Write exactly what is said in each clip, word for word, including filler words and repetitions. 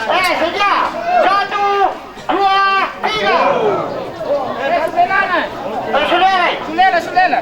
Eh, sudah. Satu, dua, tiga. Eh, sudah, eh. Sudah, sudah.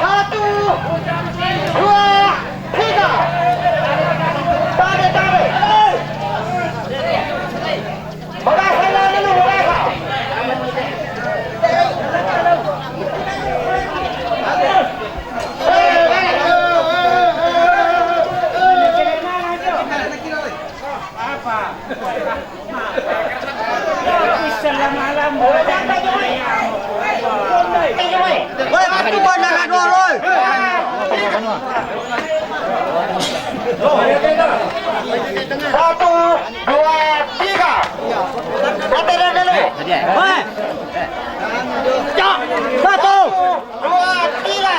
Satu, dua, tiga. Tarik, tarik. Bagasa na dulu, bagasa. Satu, dua, tiga. Mati dah dulu. Satu, dua, tiga.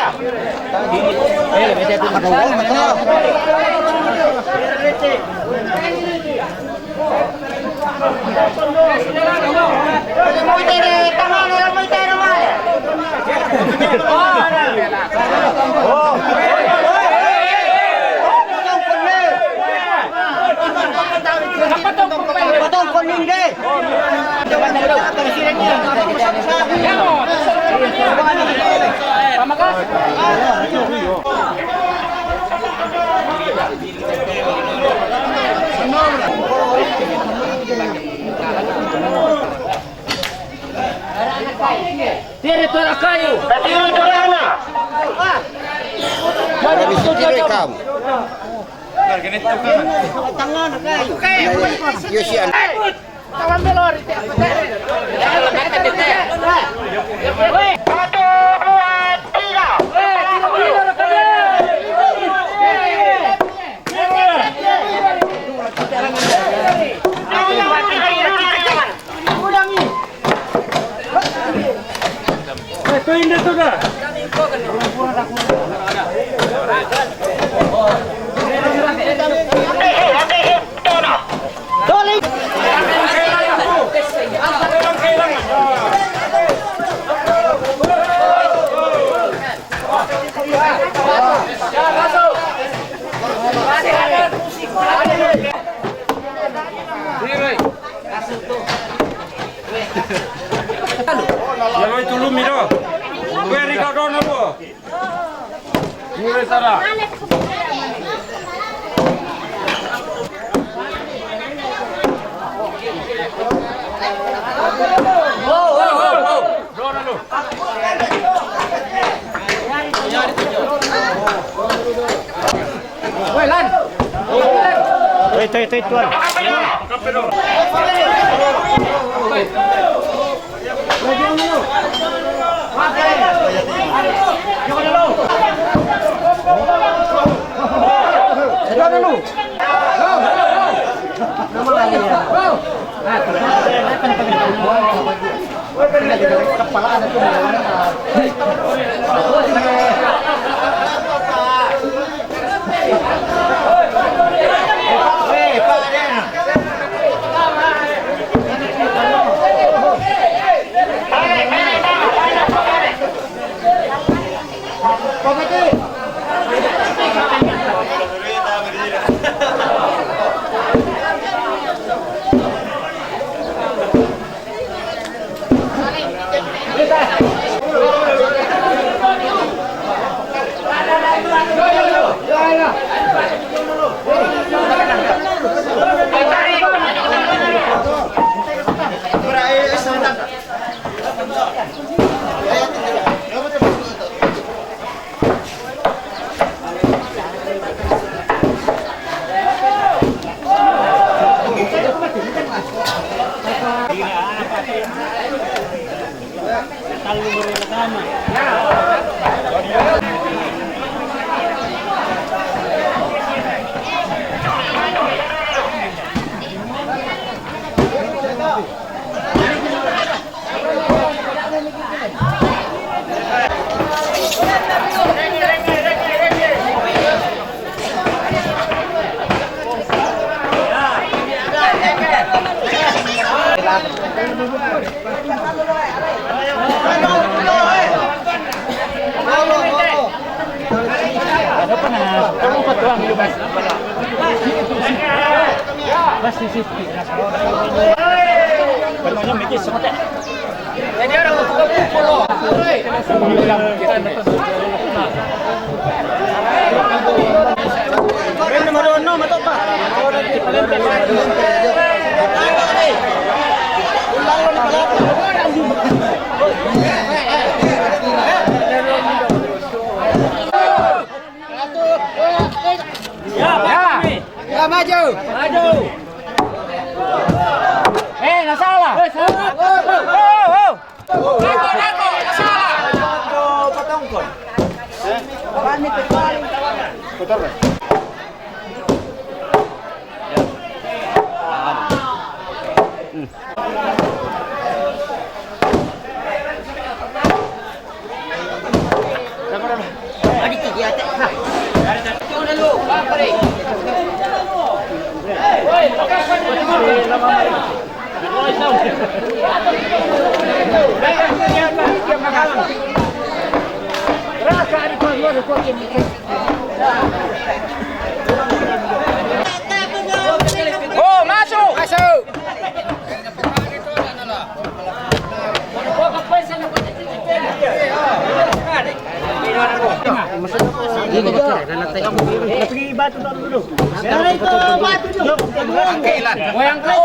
Tiri tora kayu. Tiri tora na. Ada misi tiri kamu. Tangan kayu. Yo sian. Satu, dua, tiga. Ya, lo itu lu, Miro. Gue Ricardo, nopo? Mulai sana. Woi, Lan. Woi, tuh, tuh, tuh. Kepala ada tuh. Ya. Ya, maju. Maju. Eh, nggak salah. Eh, salah. Oh, oh. Nako, nako, nggak salah. Putar, Bang. Oh, masuk. Masuk. Pergi batu dulu. Dari ke batu dulu. Goyang terus.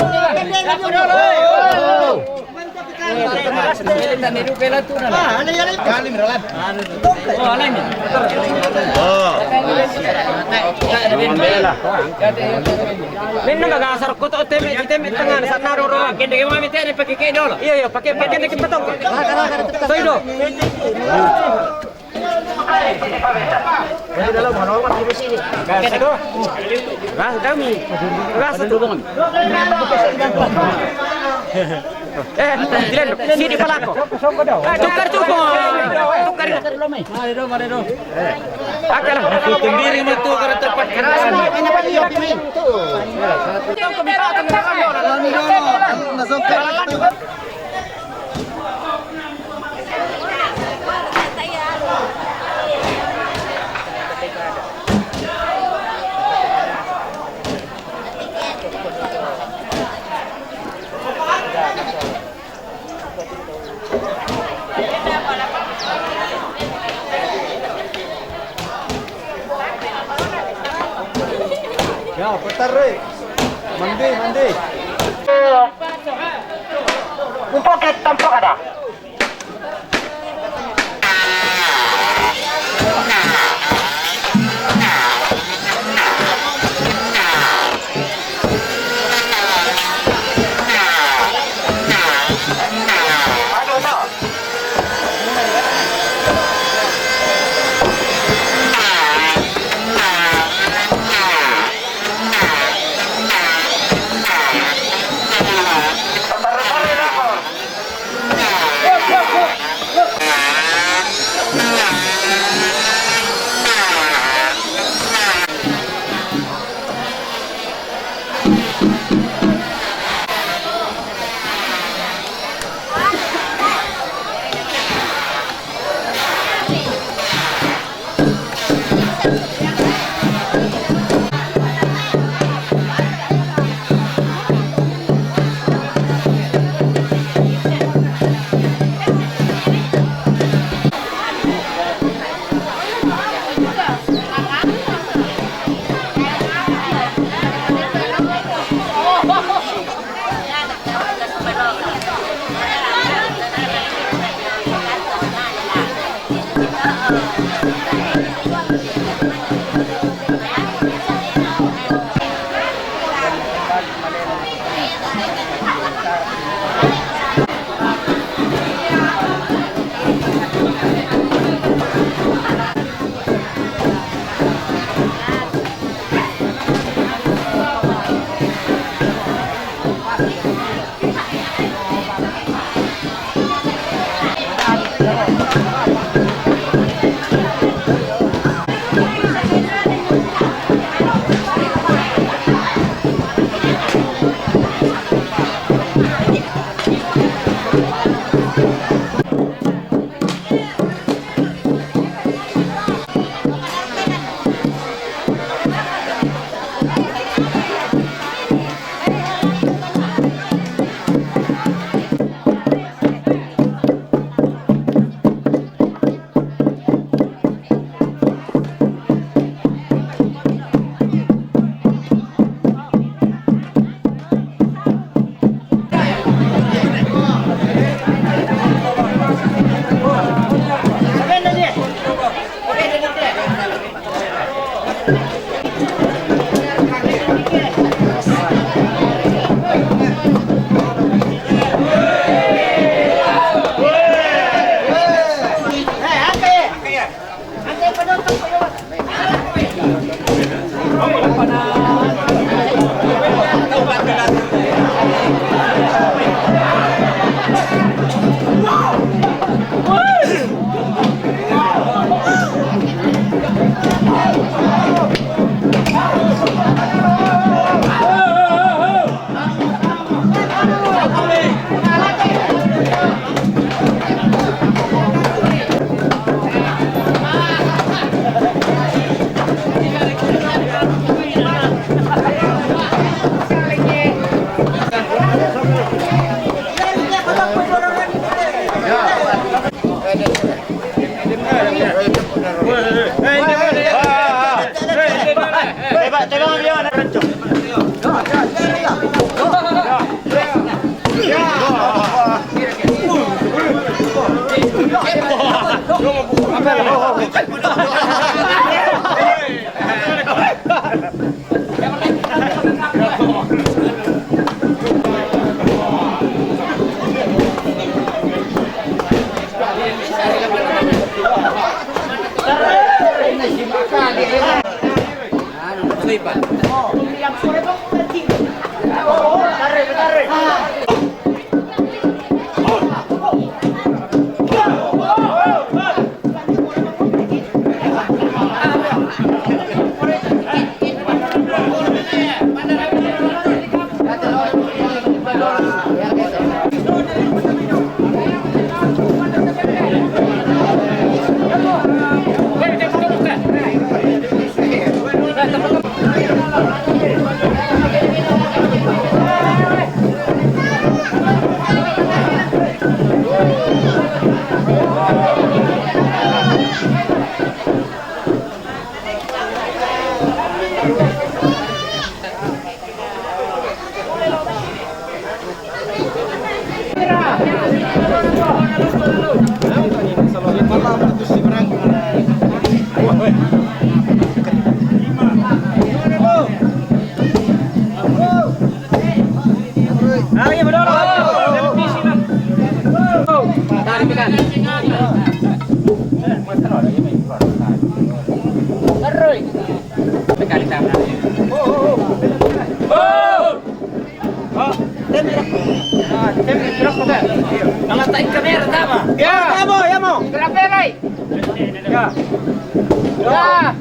Ini nang gasar ko to, teme, teme tangan, sana roro. Kende ke mami tene pake ke dolo. Iyo, iyo, pake, pake ne ke patong. Toido. Gas kami. Gas tu. Eh, dilan, sini palako. Eh, tukar, tukar. Tukar. Mari do, mari do. Akala. Tembiri matu kada tempat. Ya, putar, Rey. Mandi, mandi. Un poquito tampoco da. Ah, iya, betul. Dari pekan. Terus. Pekan di tangan. Oh, oh, oh. Oh! Ah, temi rokko. Ah, temi rokko, Bang. Nama tai kamera, tama? Ya. Tama, ya, mo. Kamera, eh. Ya. Ya.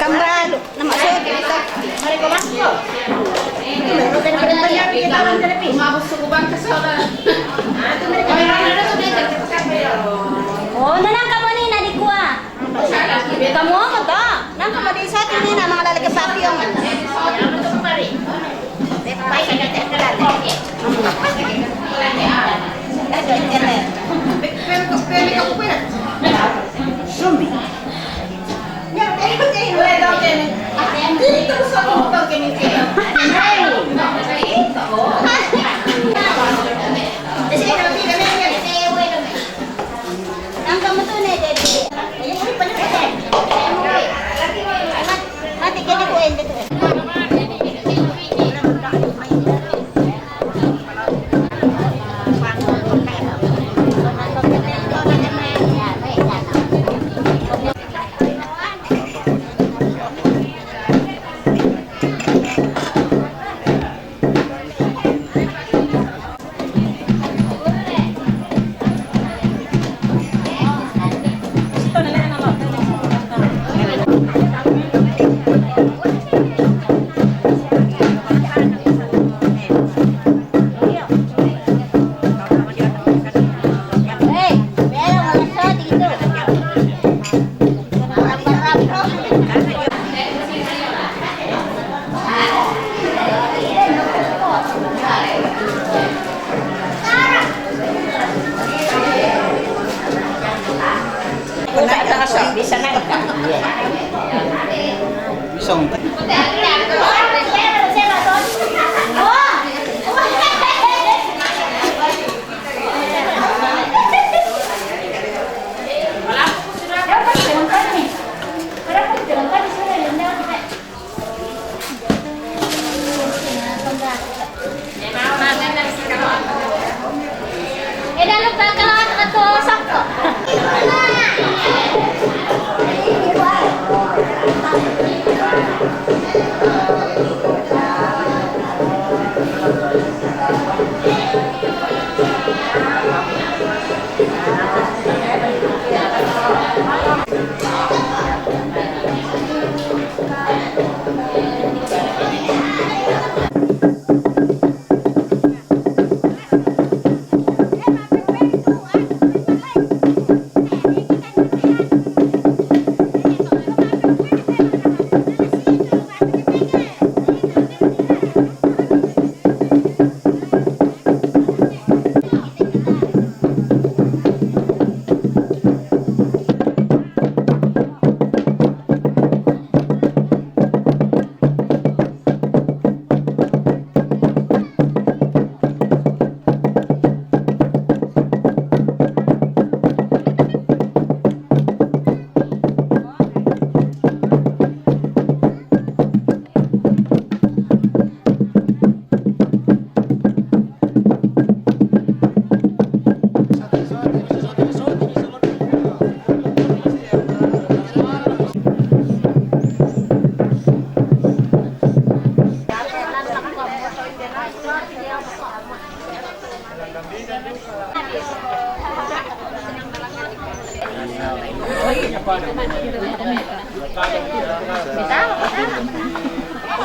Kambal, nama so kita. Mari ko masuk. Umabot sa kubang ka sa oras. Oh, nanang ka mo ni, nadi kuha. Kamu mo to? Nang kamadi sa atin ni na mga lalaki sa atin. Pero, pero, pero, pero, Sumi. Dito sa motor, kini-, kini-,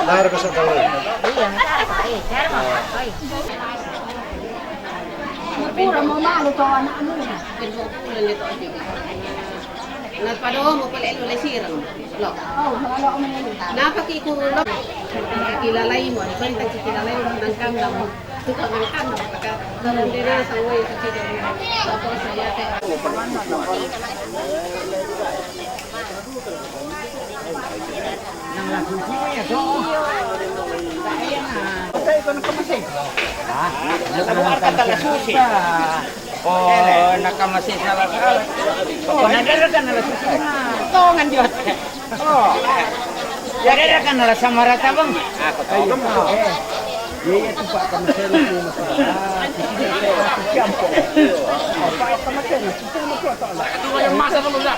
Larga sa kalau. Pura mo malu to anak anu. Nagpadomo pala ilo le sirang. Lo. Oh, mga lo mo. Napaki ko lo. Kilalay mo, ito yung kilalay mo ng kandang. Ito ng kandang. Pagka, nandun din sa uwi, sa sirang. Tapos, sa yate. Nang lasusi mo yan, so. Patay ko ng kamasin. Ha? Nagbubuhat ka talaga susi. Oh, nakamasis na lang sa. Oh, nadala ka na lang sa. Ito nga Diyos. Oh. Nadala ka na lang sa maratabang. Ako to. Iya, ito pa, kamasin na po masarap. Ah, kasi ito pa, kamasin na po masarap. Ito nga yung masa naman na.